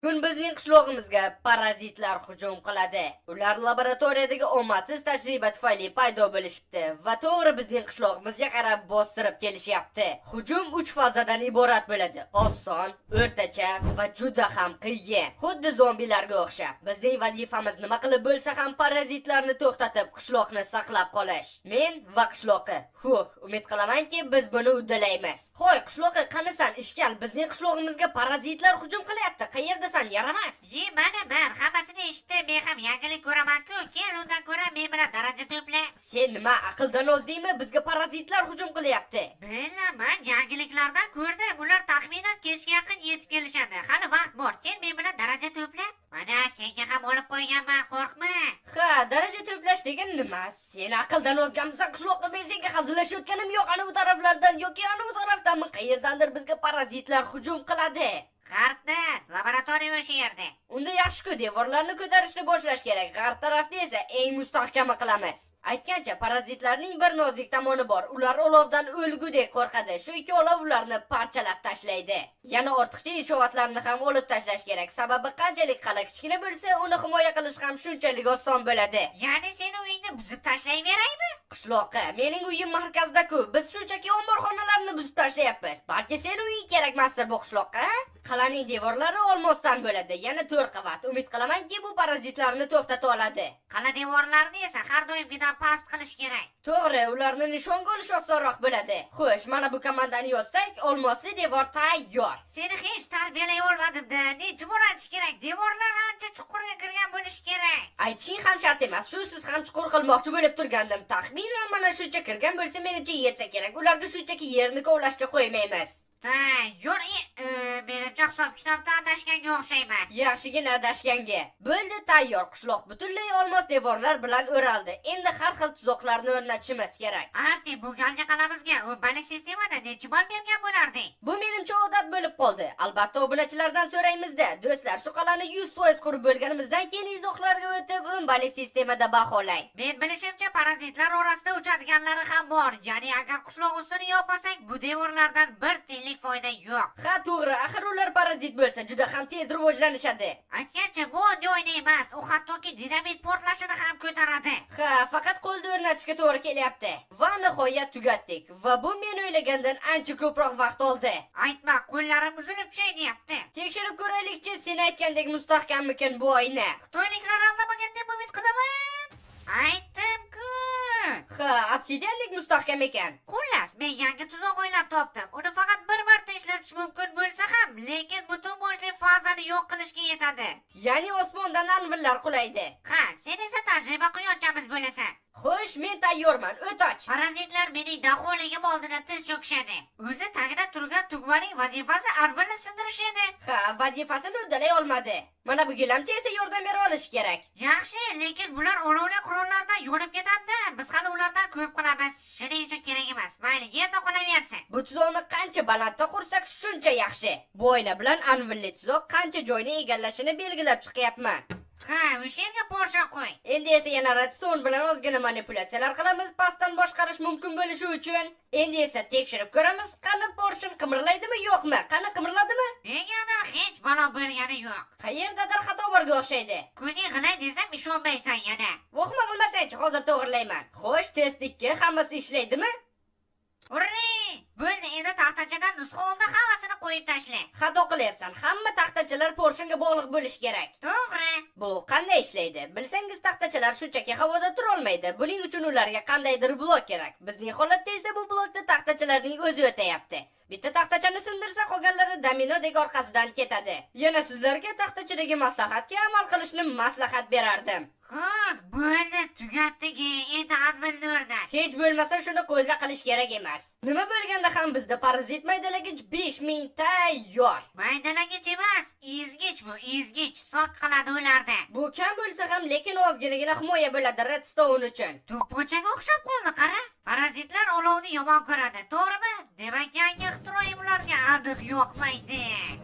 Bugun bizning qishlog'imizga parazitlar hujum qiladi. Ular laboratoriyadagi omadsiz tajriba tufayli paydo bo'lishibdi va to'g'ri bizning qishlog'imizga qarab bostirib kelishyapti. Hujum 3 fazadan iborat bo'ladi: oson, o'rtacha va juda ham qiyin. Xuddi zombilarga o'xshab. Bizning vazifamiz nima qilib bo'lsa ham parazitlarni to'xtatib, qishloqni saqlab qolish. Men va qishloqi. Huh, umid qilamanki, biz buni uddalaymiz. Hoy, qishloqi, qanisan, ishkal, bizning qishlog'imizga parazitlar hujum qilyapti. Qayerdasan, yaramas? Ye, mana man hammasini eshitdim. Men ham yangilik ko'raman-ku. Kel, undan ko'ra men bilan daraja to'pla. Sen nima, aqldan ozdingmi? Bizga parazitlar hujum qilyapti. Bilaman, yangiliklardan ko'rdim. Ular taxminan kechga yaqin yetib kelishadi. Hali vaqt bor. Kel, men bilan daraja to'pla. Mana senga ham olib qo'yganman, qo'rqma. Ha, daraja to'plash degan nima? Sen aqldan ozganmisan, qishloqqa? Men senga hazillashayotganim yo'q. Ana u taraflardan yoki ana u tarafdanmi, qayerdandir bizga parazitlar hujum qiladi. G'arbdan, laboratoriya o'sha yerda. Unda yaxshi-ku, devorlarni ko'tarishni boshlash kerak. G'arb tarafda esa eng mustahkami qilamiz. Aytgancha, parazitlarning bir nozik tomoni bor. Ular olovdan o'lgudek qo'rqadi. Shu ikki olov ularni parchalab tashlaydi. Yana ortiqcha inshootlarni ham olib tashlash kerak. Sababi qanchalik qal'a kichkina bo'lsa, uni himoya qilish ham shunchalik oson bo'ladi. Ya'ni seni uyingni buzib tashlayveraymi? Qishloqi, mening uyim markazda-ku. Biz shunchaki omborxonalarni buzib tashlayapmiz. Balki seni uying kerakmasdir bu qishloqqa, ha? Qal'aning devorlari olmosdan bo'ladi. Yana 4 qavat. Umid qilamanki, bu parazitlarni to'xtata oladi. Qal'a devorlarini esa har doimgidan past qilish kerak. To'g'ri, ularni nishonga olish osonroq bo'ladi. Xo'sh, mana bu komandani yozsak, olmosli devor tayyor. Seni hech tarbiyalay olmadim-da. Necha bor aytish kerak? Devorlar ancha chuqurga kirgan bo'lishi kerak. Aytishing ham shart emas. Shusiz ham chuqur qilmoqchi bo'lib turgandim. Taxminan mana shuncha kirgan bo'lsa, menimcha yetsa kerak. Ularga shunchaki yerni kovlashga qo'ymaymiz. Tayyor. Menimcha hisob kitobda adashganga o'xshayman. Yaxshigina adashganga. Bo'ldi, tayyor. Qishloq butunlay olmos devorlar bilan o'raldi. Endi har xil tuzoqlarni o'rnatishimiz kerak. Arti, bu galgi qal'amizga 10 ballik sistemada necha ball bergan bo'larding? Bu menimcha odat bo'lib qoldi. Albatta obunachilardan so'raymizda. Do'stlar, shu qal'ani 100% qurib bo'lganimizdan keyin izohlarga o'tib 10 ballik sistemada baholang. Men bilishimcha, parazitlar orasida uchadiganlari ham bor. Ya'ni agar qishloq ustini yopmasak, bu devorlardan bir tiyinlik foyda yo'q. Ha, to'g'ri, axir ular parazit bo'lsa juda ham tez rivojlanishadi. Aytgancha, bu oddiy oyna emas. U hattoki dinamit portlashini ham ko'taradi. Ha, faqat qo'lda o'rnatishga to'g'ri kelyapti. Va nihoyat tugatdik. Va bu men o'ylagandan ancha ko'proq vaqt oldi. Aytma, qo'llarim uzilib tushay deyapti. Tekshirib ko'raylikchi, sen aytgandek mustahkammikin bu oyna. Xitoyliklar aldamagan deb umid qilaman. Aytdim-ku. Ha, obsidiandek mustahkam ekan. Xullas, men yangi tuzoq o'ylab topdim. Uni faqat bir marta ishlatish mumkin bo'lsa ham, lekin butun boshli fazani yo'q qilishga yetadi. Ya'ni osmondan anvillar qulaydi. Ha, sen esa tajriba quyonchamiz bo'lasan. Xo'sh, men tayyorman. O't och. Parazitlar mening daholigim oldida tiz cho'kishadi. O'zi tagida turgan tugmaning vazifasi anvilni sindirish edi. Ha, vazifasini uddalay olmadi. Mana bu gilamcha esa yordam bera olishi kerak. Yaxshi, lekin bular olovli qurollardan yonib ketadi. Biz hali ulardan ko'p qilamiz. Shuning uchun kerak emas. Mayli, yerda qolaversin. Bu tuzoqni qancha balandda qursak, shuncha yaxshi. Bu oyna bilan anvilli tuzoq qancha joyni egallashini belgilab chiqyapman. Ha, o'sha yerga porshin qo'y. Endi esa yana redstone bilan ozgina manipulyatsiyalar qilamiz, pastdan boshqarish mumkin bo'lishi uchun. Endi esa tekshirib ko'ramiz, qani porshin qimirlaydimi, yo'qmi? Qani, qimirladimi? Negadir hech balo bo'lgani yo'q. Qayerdadir xato borga o'xshaydi. Ko'zing g'ilay desam ishonmaysan yana. Vohma qilmasangchi, hozir to'g'rilayman. Xo'sh, test 2, hammasi ishlaydimi? Urre! Bo'ldi, endi taxtachadan nusxa oldi, hammasini qo'yib tashla. Xato qilyapsan. Hamma taxtachalar porshinga bog'liq bo'lishi kerak. To'g'ri. Bu qanday ishlaydi? Bilsangiz, taxtachalar shunchaki havoda turolmaydi. Buning uchun ularga qandaydir blok kerak. Bizning holatda esa bu blokda taxtachalarning o'zi o'tayapti. Bitta taxtachani sindirsa, qolganlari dominodek orqasidan ketadi. Yana sizlarga taxtachadagi maslahatga amal qilishni maslahat berardim. Huh, bo'ldi, tugatdik. Endi anvilni o'rnat. Hech bo'lmasa shuni qo'lda qilish kerak emas. Nima bo'lganda ham bizda parazit maydalagich 5000 tayyor. Maydalagich emas, ezgich bu, ezgich. Sok qiladi ularda. Bu kam bo'lsa ham, lekin ozginagina himoya bo'ladi redstone uchun. To'pponchaga o'xshab qoldi, qara. Parazitlar olovni yomon ko'radi, to'g'rimi? Demak, yangi ixtiroim ularga aniq yoqmaydi.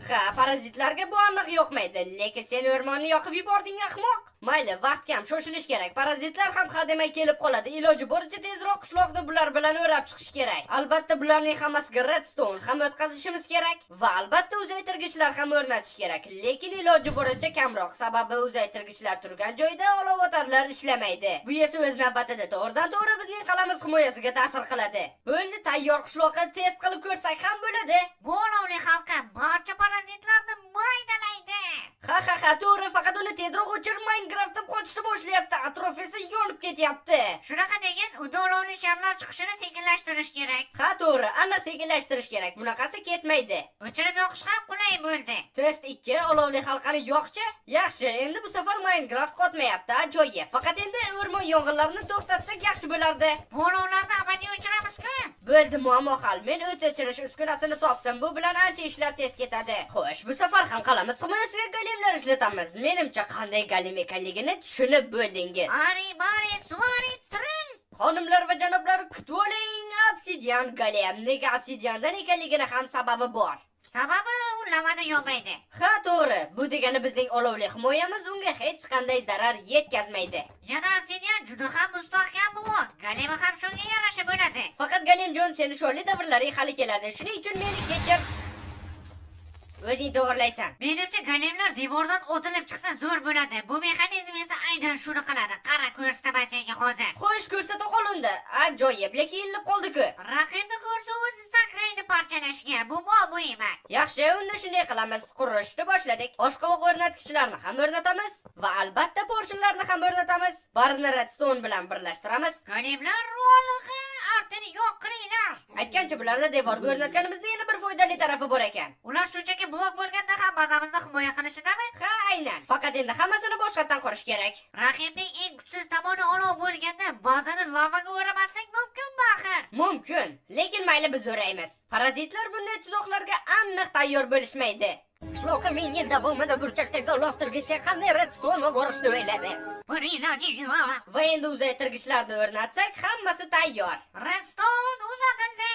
Ha, parazitlarga bu aniq yoqmaydi, lekin sen o'rmonni yoqib yubording, ahmoq. Mayli, vaqt kam, shoshilish kerak. Parazitlar ham hademay kelib qoladi. Iloji boricha tezroq qishloqni bular bilan o'rab chiqish kerak. Albatta bularning hammasiga redstone ham o'tkazishimiz kerak va albatta uzaytirgichlar ham o'rnatish kerak. Lekin iloji boricha kamroq, sababi uzaytirgichlar turgan joyda olovotarlar ishlamaydi. Bu esa o'z navbatida to'g'ridan to'g'ri bizning qal'amiz himoyasiga ta'sir qiladi. Bo'ldi, tayyor qishloqqa test qilib ko'rsak ham bo'ladi. Bu olovli halqa barcha parazitlarni maydalaydi. Ha ha ha, to'g'ri, faqat uni tezroq o'chir, Minecraftdan qochishni boshlayapti, atrof esa yonib ketyapti. Shunaqa degan, unda olovli sharlar chiqishini sekinlashtirish kerak. Ha, to'g'ri, ana sekinlashtirish kerak. Bunaqasi ketmaydi. O'chirib yoqish ham qulay bo'ldi. Test 2, olovli halqani yoqchi. Yaxshi, endi bu safar Minecraft qotmayapti, ajoyib. Faqat endi o'rmon yong'inlarini to'xtatsak yaxshi bo'lardi. Bu olovlarni abadiy o'chiramiz-ku. Bo'ldi, muammo hal. Men o't o'chirish uskunasini topdim. Bu bilan ancha ishlar tez ketadi. Xo'sh, bu safar ham qal'amiz himoyasiga golemlar ishlatamiz. Menimcha qanday golem ekanligini tushunib bo'ldingiz. Ari bari suvari tril. Xonimlar va janoblar, kutib oling, obsidian golem. Nega obsidiandan ekanligini ham sababi bor. Sababi u lavada yonmaydi. Ha, to'g'ri. Bu degani bizning olovli himoyamiz unga hech qanday zarar yetkazmaydi. Yana obsidian juda ham mustahkam blok. Golemi ham shunga yarasha bo'ladi. Faqat Golemjon, seni sho'rli davrlaring hali keladi. Shuning uchun meni kechir. O'zing to'g'rilaysan. Menimcha golemlar devordan otilib chiqsa zo'r bo'ladi. Bu mexanizm esa aynan shuni qiladi. Qara, ko'rsataman senga hozir. Xo'sh, ko'rsata qol unda. Ajoyib, lekin ilinib qoldi-ku. Raqibni ko'rsa o'zi sakraydi parchalashga. Bu muammo emas. Yaxshi, unda shunday qilamiz. Qurishni boshladik. Oshqovoq o'rnatgichlarni ham o'rnatamiz va albatta porshinlarni ham o'rnatamiz. Barini redstone bilan birlashtiramiz. Golemlar rolig'i artini yo'q qilinglar. Aytgancha, bularni devorga o'rnatganimizda yana bir foydali tarafi bor ekan. Ular shunchaki blok bo'lganda ham bazamizni himoya qilishidami? Ha, aynan. Faqat endi hammasini boshqatdan qurish kerak. Raqibning eng kuchsiz tomoni olov bo'lganda bazani lavaga o'ramaslik mumkinmi axir? Mumkin, lekin mayli, biz o'raymiz. Parazitlar bunday tuzoqlarga aniq tayyor bo'lishmaydi. Qishloqqa 1000 yil davomida burchakdagi uloqtirgichga qanday redstone borishni o'yladi. Bir iloji yo'q. Va endi uzaytirgichlarni o'rnatsak, hammasi tayyor. Redstone uzatildi.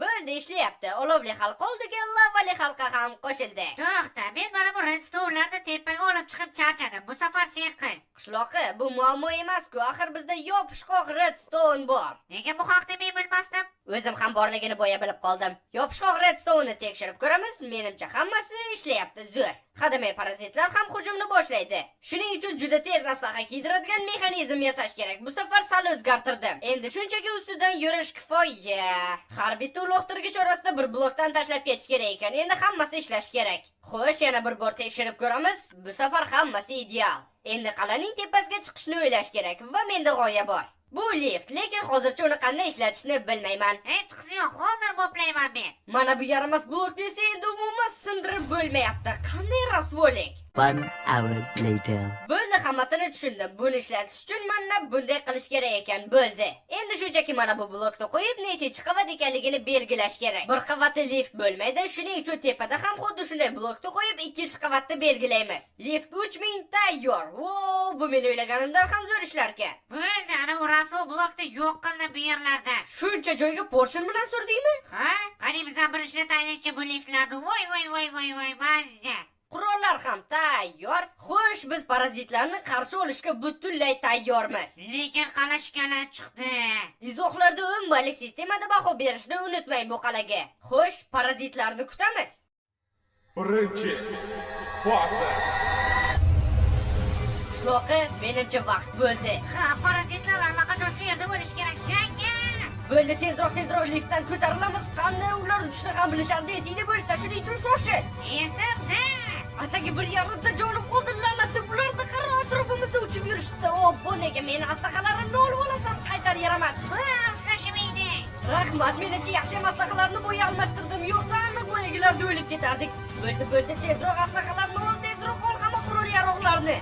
Bo'ldi, ishlayapti. Olovli halqa oldiga lavali halqa ham qo'shildi. To'xta, men mana bu redstonelarni tepaga olib chiqib charchadim. Bu safar sen qil. Qishloqi, bu muammo emas-ku. Axir bizda yopishqoq redstone bor. Nega bu haqda men bilmasdim? O'zim ham borligini boya bilib qoldim. Yopishqoq redstone'ni tekshirib ko'ramiz. Menimcha hammasi ishlayapti. Zo'r. Hademay parazitlar ham hujumni boshlaydi. Shuning uchun juda tez aslaha kiydiradigan mexanizm yasash kerak. Bu safar sal o'zgartirdim. Endi shunchaki ustidan yurish kifoya. Har bitta uloqtirgich orasida bir blokdan tashlab ketish kerak ekan. Endi hammasi ishlashi kerak. Xo'sh, yana bir bor tekshirib ko'ramiz. Bu safar hammasi ideal. Endi qal'aning tepasiga chiqishni o'ylash kerak va menda g'oya bor. Bu lift, lekin hozircha uni qanday ishlatishni bilmayman. Hech yo'q, hozir boplayman men. Mana bu yaramas blokni esa endi umuman sindirib bo'lmayapti. Qanday rasvolik? 1 hour later. Bo'ldi, hammasini tushundim. Buni ishlatish uchun mana bunday qilish kerak ekan. Bo'ldi. Endi shunchaki mana bu blokni qo'yib, nechinchi qavat ekanligini belgilash kerak. Bir qavatli lift bo'lmaydi. Shuning uchun tepada ham xuddi shunday blokni qo'yib, ikkinchi qavatni belgilaymiz. Lift 3000 tayyor. Wow, bu men o'ylaganimdan ham zo'r ishlarkan. Bo'ldi, ana u rasvo blokni yo'q qildim bu yerlarda. Shuncha joyga porshin bilan surdingmi? Ha? Qani biz ham bir ishlataylikchi bu liftlarni. Voy voy voy voy voy, mazza. Qurollar ham tayyor. Xo'sh, biz parazitlarni qarshi olishga butunlay tayyormiz. Lekin qal'a shikala chiqdi. Izohlarda 10 ballik sistemada baho berishni unutmang bu qal'aga. Xo'sh, parazitlarni kutamiz. Birinchi faza. Qishloqi, menimcha vaqt bo'ldi. Ha, parazitlar allaqachon shu yerda bo'lishi kerak. Jangga! Bo'ldi, tezroq, tezroq liftdan ko'tarilamiz. Qanday ular uchishni ham bilishardi, esingda bo'lsa, shuning uchun shoshil. Esimda. Atigi 1,5 ta jonim qoldi, la'natli bularni qara, atrofimizda uchib yurishibdi. Obbo, nega meni aslahalarimni olib olasan, qaytar yaramas. Ha, ushlashim edi. Rahmat, menimcha yaxshi maslahalarni boya almashtirdim, yo'qsa aniq boyagilarda o'lib ketardik. Bo'ldi, bo'ldi, tezroq aslahalarni ol, tezroq ol hamma qurol yarog'larni.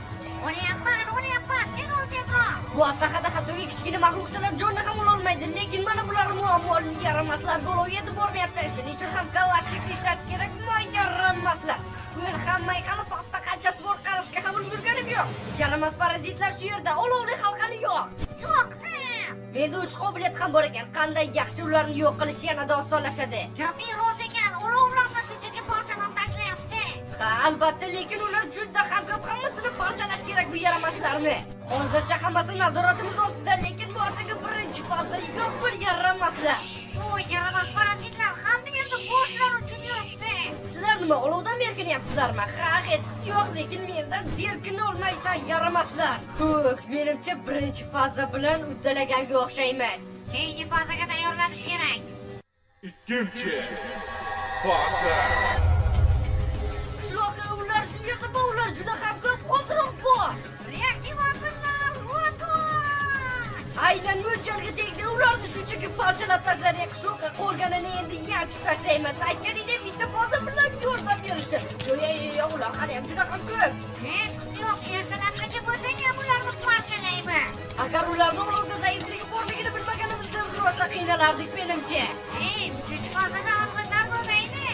Olyapman, olyapman, sen ol tezroq. Bu aslahada hattoki kichkina maxluqchalar jonni ham ololmaydi, lekin mana bular muammoli yaramaslar bo'lov yetib bormayapti. Shuning uchun ham kalashnikni ishlatish kerak, voy yaramaslar. O'l hammay hali pastda qanchasi bor qarashga ham ulgurganim yo'q. Yaramas parazitlar shu yerda, olovli halqani yo'q. Yo'qdim. Menda uchish qobiliyati ham bor ekan. Qanday yaxshi, ularni yo'q qilish yanada osonlashadi. Gaping rost ekan, olovlarni shunchaki parchalab tashlayapti. Ha, albatta, lekin ular juda ham ko'p, hammasini parchalash kerak. kerak bu yaramaslarni. Hozircha hammasi nazoratimiz ostida, lekin bu atigi birinchi faza yo'q bir yaramaslar. Bu yaramas parazitlar hamma yerda boshlar uchun yuribdi. Sizlar nima olovdan berkinyapsizlarmi? Ha, hech yo'q, lekin mendan berkina olmaysan yaramaslar. Huh, menimcha birinchi faza bilan uddalaganga o'xshaymiz. Keyingi fazaga tayyorlanish kerak. Ikkinchi faza. Qishloqqa ular shu yerda bor, ular juda ham ko'p, hoziroq bor. Reaktiv apillar, o't! Aynan mo'ljalga tegdi, ularni shunchaki parchalab tashladik. Qishloqqa qolganini endi yanchib tashlaymiz. Aytganingdek bitta faza bilan yordam berishdi. Yo'q, yo'q, ular hali ham juda ham ko'p. Hech yo'q, ertalabgacha bo'lsa ham ularni parchalaymiz. Agar ularni olovda zaifligi borligini bilmaganimizda rosa qiynalardik menimcha. Ey, uchinchi fazada apillar bo'lmaydi.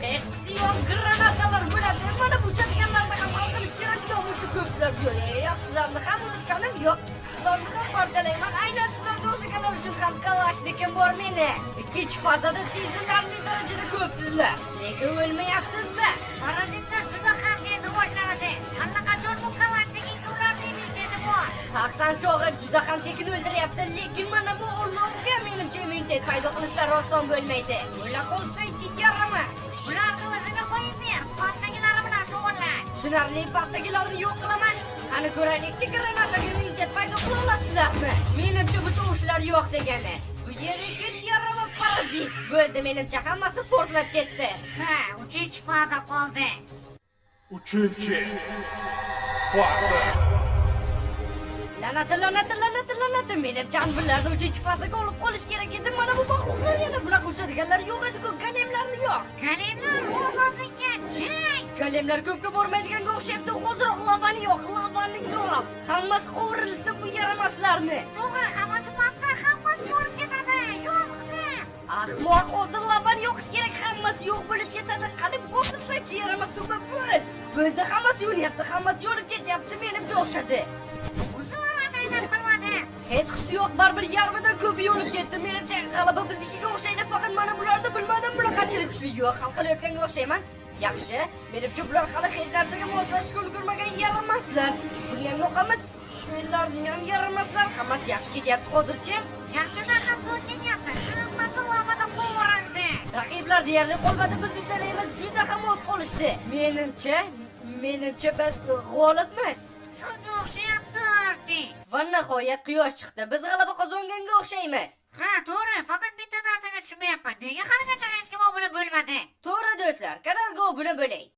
Hech yo'q, granatalar bo'ladi. Mana bu uchadiganlarni ham hal qilish kerak. Yovurchi ko'plar. Yo'q, yo'q, sizlarni ham unutganim yo'q. Sizlarni ham parchalayman. Aynan sizlarga o'xshaganlar uchun ham Kalashnikim bor meni. Ikkinchi fazada sezilarli darajada ko'psizlar. Lekin o'lmayapsizlar. Parazitlar juda ham tez rivojlanadi. Allaqachon bu Kalashnikinga ularning immuniteti bor. Sakson chog'i juda ham sekin o'ldiryapti, lekin mana bu olovga menimcha immunitet paydo qilishlari oson bo'lmaydi. O'la qolsa-chi yaramas. Ularni o'ziga qo'yib ber, pastdagilari bilan shug'ullan. Tushunarli, pastdagilarni yo'q qilaman. Qani ko'raylikchi, granataga immunitet paydo qila olasizlarmi? Menimcha bu tovushlar yo'q degani. Bu yerga yaramas parazit. Bo'ldi, menimcha hammasi portlab ketdi. Ha, uchinchi faza qoldi. Uchinchi faza. La'nati, la'nati, la'nati, la'nati. Menimcha anvillarni uchinchi fazaga olib qolish kerak edi. Mana bu maxluqlar yana bunaqa uchadiganlar yo'q edi-ku. Golemlarni yo'q. Golemlar ozodlikka jang! Golemlar ko'pga bormaydiganga o'xshayapti. Hoziroq lavani yo'q, lavani yo'q. Hammasi qovurilsin bu yaramaslarni. To'g'ri, hammasi pastda, hammasi yonib ketadi. Yo'qdi. Ahmoq, hozir lavani yoqish kerak, hammasi yo'q bo'lib ketadi. Qani bosilsa-chi yaramas tugma bo'l. Bo'ldi, hammasi yonyapti, hammasi yonib ketyapti, menimcha o'xshadi. Uzr, ataylab qilmadi. Hech qisi yo'q, baribir yarmidan ko'pi yonib ketdi. Menimcha g'alaba biznikiga o'xshaydi, faqat mana bularda bilmadim bular qanchalik kuchli. Yo'q, hal qilayotganga o'xshayman. Yaxshi, menimcha bular hali hech narsaga moslashishga ulgurmagan yaramaslar. Buni ham yoqamiz, senlarni ham yaramaslar. Hammasi yaxshi ketyapti hozircha. Yaxshidan ham zo'r ketyapti. Hammasi lavada qovurildi. Raqiblar deyarli qolmadi, biz uddalaymiz, juda ham oz qolishdi. Menimcha biz g'olibmiz. Shunga o'xshayapti, Arti. Va nihoyat quyosh chiqdi. Biz g'alaba qozonganga o'xshaymiz. Ha, to'g'ri, faqat bitta narsaga tushunmayapman. Nega haligacha hech kim obuna bo'lmadi? To'g'ri do'stlar, kanalga obuna bo'ling.